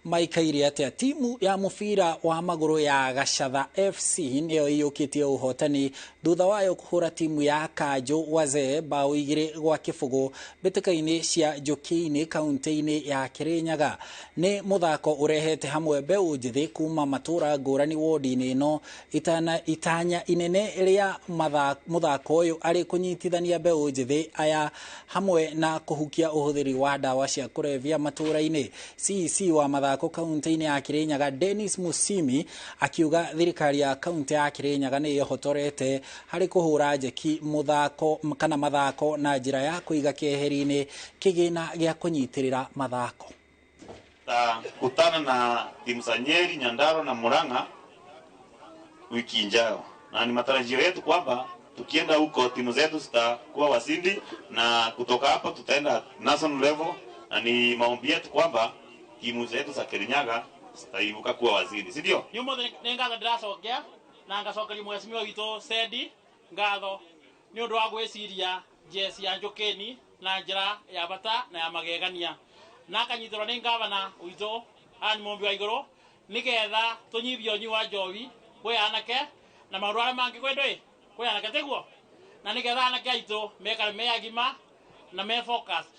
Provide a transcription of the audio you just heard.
Maikaire atĩa? Timu ya mũbira wa magũrũ ya Gacatha FC nĩyo ĩiyũkĩtie ũhotani thutha wayo kũhũra timu ya Kanjũ Wazee bao 2-0 mbĩtĩka-inĩ cia Njũkĩ-inĩ kaunti-inĩ ya Kirinyaga. Nĩ mũthako ũrehete hamwe mbeũ njĩthĩ kuma matũra ngũrani wodi-inĩ ĩno. Itanya inene rĩa mũthako ũyũ arĩ kũnyitithania mbeũ njĩthĩ aya hamwe na kũhukia ũhũthĩri wa ndawa cia kũrebia matũra-inĩ. CEC wa mathako kaunti-inĩ ya Kirinyaga Dennis Musimi akiuga thirikari ya kaunti ya Kirinyaga nĩ ĩhotorete harĩ kũhũra njeki mũthako kana mathako na njĩra ya kũiga keheri-inĩ kĩgĩna gĩa kũnyitĩrĩra mathako. Kutana na timu za Nyeri, Nyandarua na Murang'a wiki ijayo, na ni matarajio yetu kwamba tukienda huko timu zetu zitakuwa washindi, na kutoka hapo tutaenda national level, na ni maombi yetu kwamba timu zetu za Kirinyaga zitaibuka kuwa washindi, si ndio? Ni umuthi nĩ ngatho ndĩracokia na ngacokeria mheshimiwa witũ Sendi ngatho nĩ ũndũ wa gwĩciria jeci ya Njũkĩni na njĩra ya bata na ya magegania, na akanyitĩrwo nĩ ngavana witũ Anne Mumbi wa Igũrũ nĩgetha tũnyibie ũnyui wa njohi kwĩ anake na maũndũ arĩa mangĩ kwĩ ndũĩ kwĩ anake tiguo, na nĩgetha anake aitũ mekare me agima na me focused.